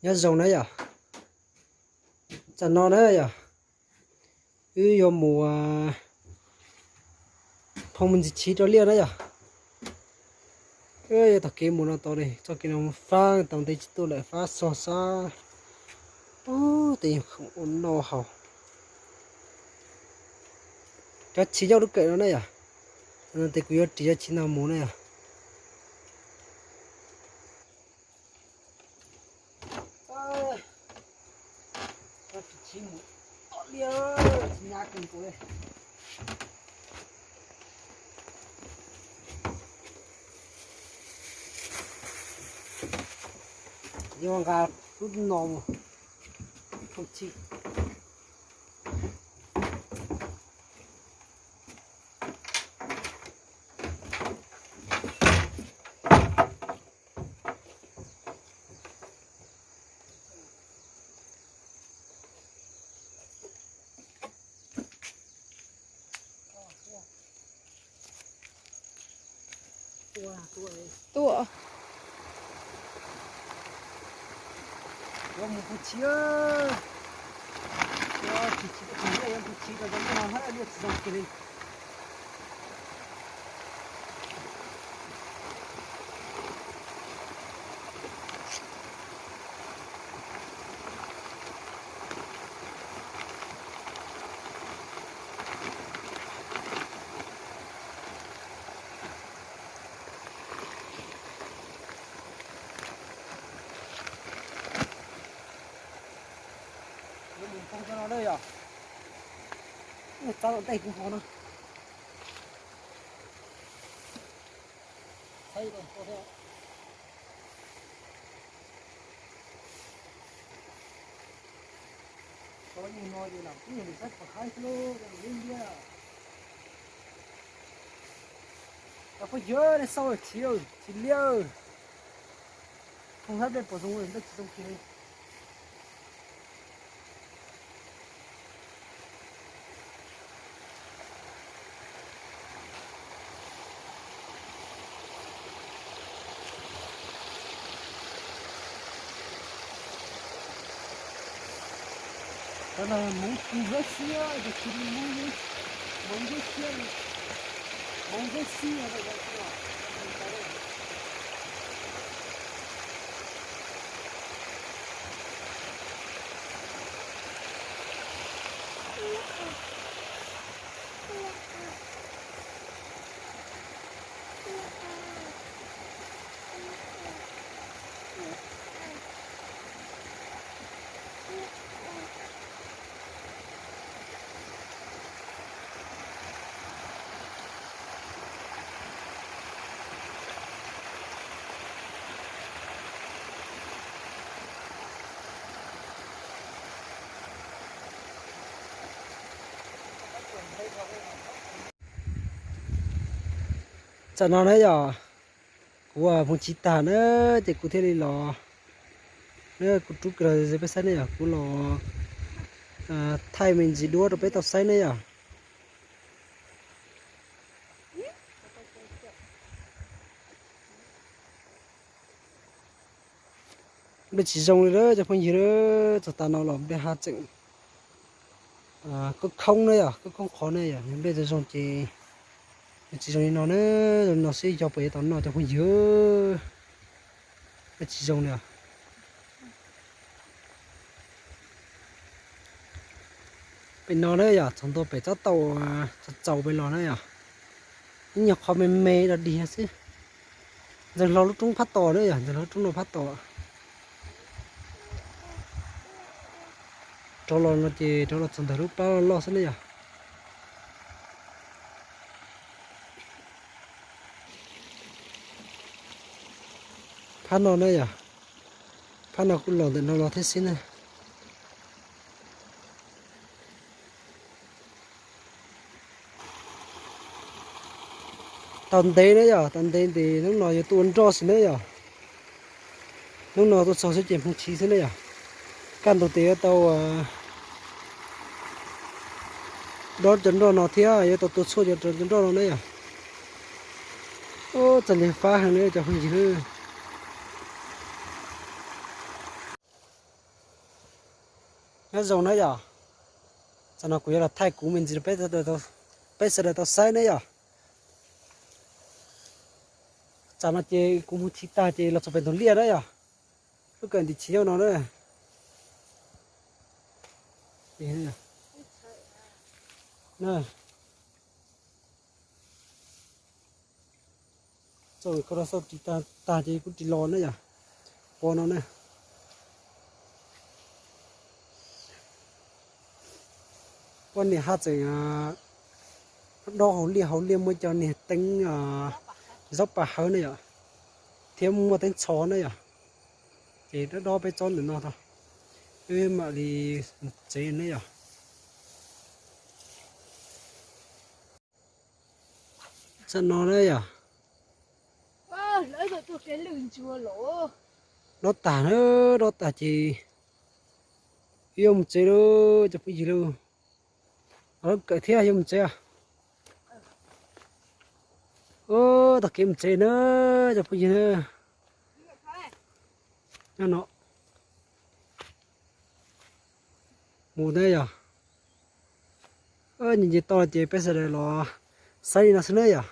Nyob zoo na yom, tsam no na yom, wb yuav mus phoo me ntsis chiv rau liaj na yom. Yog tom kev mus no tau li, txoj kev no fab tau ntev tsis tuaj lawm, fab xog xab. Ub, tej yog khoom ua noj haus. Cov chiv nyob lub kawm no na yom. Tes kuv yuav ris cov chiv no mus na yom. Yuav nqa lub no mus. Tuaj. Mus poob cov no na yom. Txav tom ntej kuv ho no. Phooj ywg, nej xauj tsis, tsis liab. Phooj ywg, peb puas zoo, npej tsis zoo kiag li. Cov no hmoov kub hlab xiab, tus tsis li hmoov, hmoov hlab xiab, hmoov hlab xiab. Tsam no na yom, kuv phoov chiv tag na, ces kuv thiaj li los, na kuv rub kiag los peb saib na yom, kuv los thaij me ntsis duab rau peb tau saib na yom. Nplej tsis zoo li lawm cov phooj ywg, txog tav no los nplej haj tseem khoob khoob na yom, khoob khoob qhov na yom, nplej zoo zoo ces nws tsis zoo li no na, zoo li no xwb yog puas yuav tau noj cov phooj ywg. Nplej tsis zoo li os. Pem no na yom, txog ntua pem tsob tau txaus txaus pem los na yom, ib nyuag qhov me me dog dig xwb. Ntxeev hlo lub roob phab tos na yom, ntxeev hlo lub roob no phab tos. Rov los no ces rov los txog ntawm lub plab loj loj xwb na yom. Phab no na yom, phab no kuj los ntawm no los thiab xwb na. Tau ntev na yom, tau ntev ntev hnub no yuav tuaj ua nroj xwb na yom. Hnub no tuaj txog xwb ces phoov chiv xwb na yom. Kaj ntug tes yuav tau dob cov nroj no thiab yuav tau tua tshuaj cov nroj no na yom. Txoj niag fab heev li cov phooj ywg. Nyob zoo na yom, tsam no kuv yuav los thaij kuv me ntsis rau peb sawv daws tau saib na yom. Tsam no ces kuv mus chiv tag ces los txog pem ntug liaj na yom. Lub kawm ntim chiv nyob no na. Txoj koj rau xauj ris tag tag ces kuv ris los na yom. Pov no na. Poj niam haj tseem dob hauv liaj, hauv liaj muaj cov niag teeb zaub pas hawv na yom, thiab muaj teeb txho na yom. Ces dob dob peb tsob ntawm no tau, wb mam li mus tsev na yom. Tsam no na yom, dob tag na, dob tag ces wb yuav mus tsev lauj cov phooj ywg lauj. Los lub kawm thiab yuav mus tsev. Ub, taug kev mus tsev na cov phooj ywg na. Nyob no mus na yom. Nce nce toj ces peb sawv daws los saib li no xwb na yom.